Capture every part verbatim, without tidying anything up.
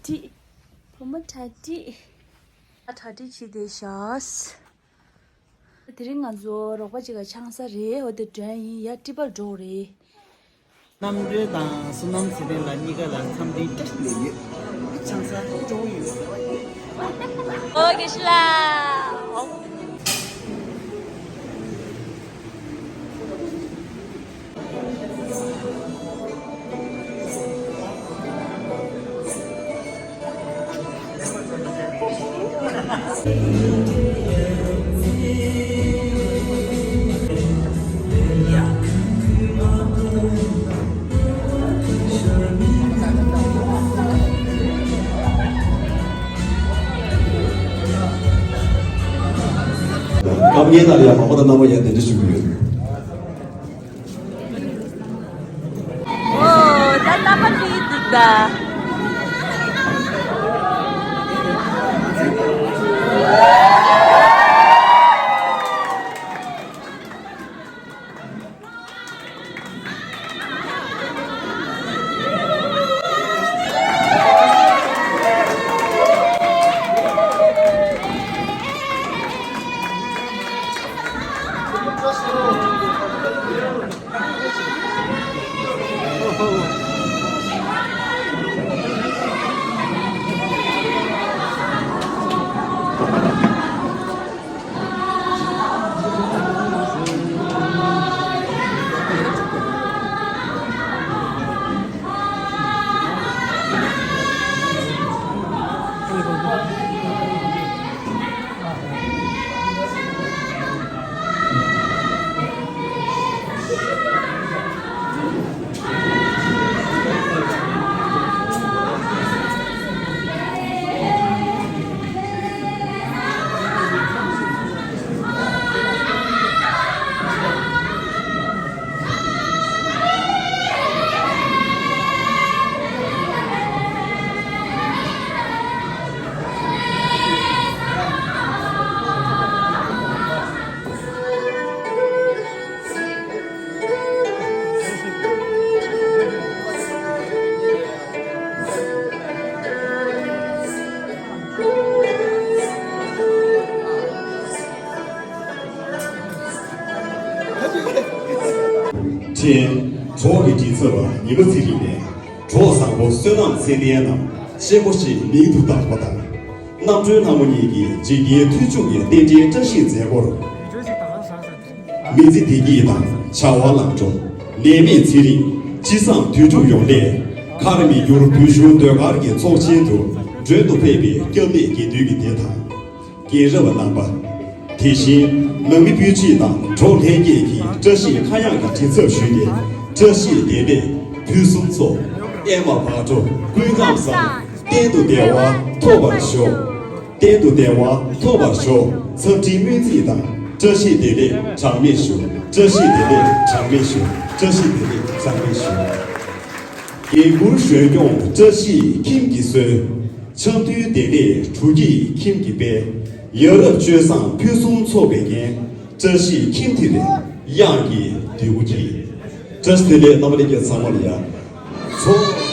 ཏི། བུ་མོ་གྲ་སྒྲིག་གྲ་སྒྲིག་བྱས་བསྡད་ཤག་དེ་རིང་ང་ཚོ་རོགས་པ་གཅིག་ག་ཆང་ས་རེད། འོ་དེ་འགྲོ་ཡ་ཡིན། ཡ་ཊི་པར་འགྲོ་རེད། རྣམ་གྲོལ་དང་བསོད་ནམས་ཚེ་རིང་ལགས་གཉིས་ཀ་ལ་འཚམས་འདྲི་བཀྲ་ཤིས་བདེ་ལེགས། ཆང་ས་སྤྲོ་བོ་ཡོད། ཨོ་དགེ་བཤེས་ལགས། སྐབས་ངེས་ལ་ཡང་མ་པ་དང་རྣམ་པ་ཡང་གདན་འདྲེན་ཞུ་གི་ཡོད། ཨོ། ད་རྣམ་པ་འདི་འདུག་ད། ཕྲན། གྲོགས་ཀྱི་མགྲིན་ཚབ་པ་ཉི་མ་ཚེ་རིང་ནས། གྲོགས་བཟང་པོ་བསོད་ནམས་ཚེ་བརྟན་རྣམས་གཅེན་པོ་ཞེས་མིང་དུ་བཏགས་པ་དང་། རྣམ་གྲོལ་ལྷ་མོ་གཉིས་ཀྱིས་འཇིག་རྟེན་མཐུན་འཇུག་གི་རྟེན་འབྲེལ་བཀྲ་ཤིས་མཛད་སྒོར། མི་ཚེ་བདེ་སྐྱིད་དང་བྱ་བ་ལམ་འགྲོ། ནད་མེད་ཚེ་རིང་། ཅི་བསམ་དོན་འགྲུབ་ཡོང་སླད། མཁར་མི་འགྱུར་བོད་གཞུང་ཟློས་གར་གྱི་ཚོགས་ཆེན་དུ་མགྲོན་དུ་ཕེབས་པའི་སྐྱབས་གནས་དགེ་འདུན་གྱི་སྡེ་དང་། རྒན་རབས་རྣམ་པ། དེ་བཞིན་ནང་མི་སྤུན་མཆེད་དང་གྲོགས་ལྷན་རྒྱས་ཀྱིས་བཀྲ་ཤིས་ཁ་གཡང་གི་མགྲིན་ཚབ་ཞུས་ཏེ། བཀྲ་ཤིས་བདེ་ལེགས་ཕུན་སུམ་ཚོགས། ཨེ་མ་བག་དྲོ་ཀུན་ཁམས་བཟང་། གཏན་དུ་བདེ་བ་ཐོབ་པར་ཤོག་གཏན་དུ་བདེ་བ་ཐོབ་པར་ཤོག་འཚམས་འདྲིའི་སྨོན་ཚིག་དང་། བཀྲ་ཤིས་བདེ་ལེགས་གྲངས་མེད་ཞུ། བཀྲ་ཤིས་བདེ་ལེགས་གྲངས་མེད་ཞུ། བཀྲ་ཤིས་བདེ་ལེགས་གྲངས་མེད་ཞུ། རྒན་བཀུར་གཞོན་སྐྱོང་བཀྲ་ཤིས་ཁྱིམ་གྱིས་གསོལ། འཆམ་མཐུན་བདེ་ལེགས་དྲུག་སྐྱིད་ཁྱིམ་གྱིས་སྤེལ། ཡ་རབས་སྤྱོད་བཟང་ཕུན་སུམ་ཚོགས་པའི་རྒྱན། བཀྲ་ཤིས་ཁྱིམ་མཐིལ་གཡང་གི་འདོད་རྒུ་འཁྱིལ། བཀྲ་ཤིས་བདེ་ལེགས། རྣམ་པ་ལྷན་རྒྱས་ཚང་མ་ལ་ཡ། ཚོགས།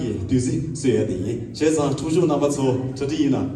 གི་བདུད་རྩི་གསོལ་ཡ་དེ་ཡིན། བྱས་ཙང་ཐུགས་སྦྱོར་རྣམ་པ་ཚོ་གྲ་སྒྲིག་ཡིན་ན།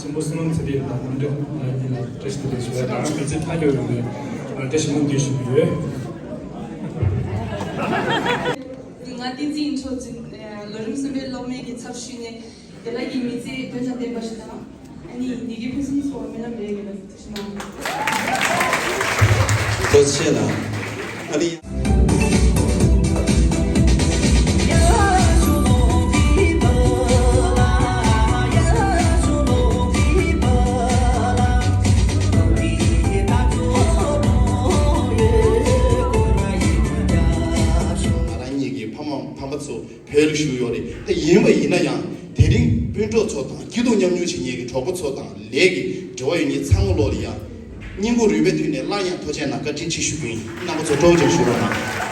ཆེན་པོ་བསོད་ནམས་ཚེ་རིང་དང་རྣམ་གྲོལ་གཉིས་ལ་བཀྲ་ཤིས་བདེ་ལེགས་ཞུ་བ་དང་། མི་ཚེ་མཐའ་འཁྱོལ་ཡོང་བའི་བཀྲ་ཤིས་སྨོན་འདུན་ཞུ་གི་ཡོད། ང་བསྟན་འཛིན་ཡིན་ཆོག་ཅིང་། ལོ་རིམ་གསུམ་པའི་སློབ་མའི་གི་ཚབ་ཞུས་ནས་དེ་ལ་གི་མི་ཚེ་དོན་དང་ལྡན་པ་ཞིག་དང་། ཨ་ནི་ཡི་གེ་ཕུན་སུམ་ཚོགས་པ་སྨོན་ལམ་རེ་ཡོད་ལ་ཐུགས་རྗེ་གནང་། ཐུགས་རྗེ་གནང་། ཨ་ནི། ང་རང་ཉིད་ཀྱི་ཕ་མ་ཕ་མ་ཚོ་བོད་ལ་བཞུགས་ཡོད་རེད། ད་ཡིན་པ་ཡིན་ན་ཡང་དེ་རིང་སྤུན་གྲོགས་ཚོ་དང་སྐྱིད་སྡུག་མཉམ་མྱོང་བྱེད་མཁན་གྱི་གྲོགས་པོ་ཚོ་དང་ལས་ཀྱི་འབྲེལ་བ་ཡོད་མཁན་ཚང་མ་ལོག་ལ་ཡ། སྙིང་ཁོང་རུས་པའི་ཐོག་ནས་སླར་ཡང་ཐུགས་རྗེ་གནང་། བཀའ་དྲིན་ཆེ་ཞུ་གི་ཡིན། རྣམ་པ་ཚོ་སྤྲོ་སྐྱོང་ཞུ་རོགས་གནང་།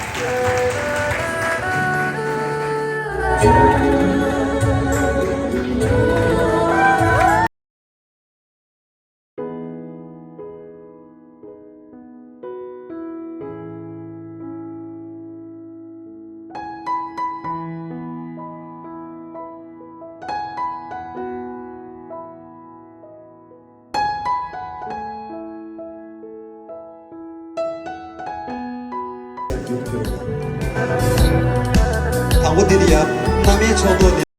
དང་པོ་འདི་ནི་ཡ། བླ་མའི་ཕྱོགས་གཏོགས་ཏེ།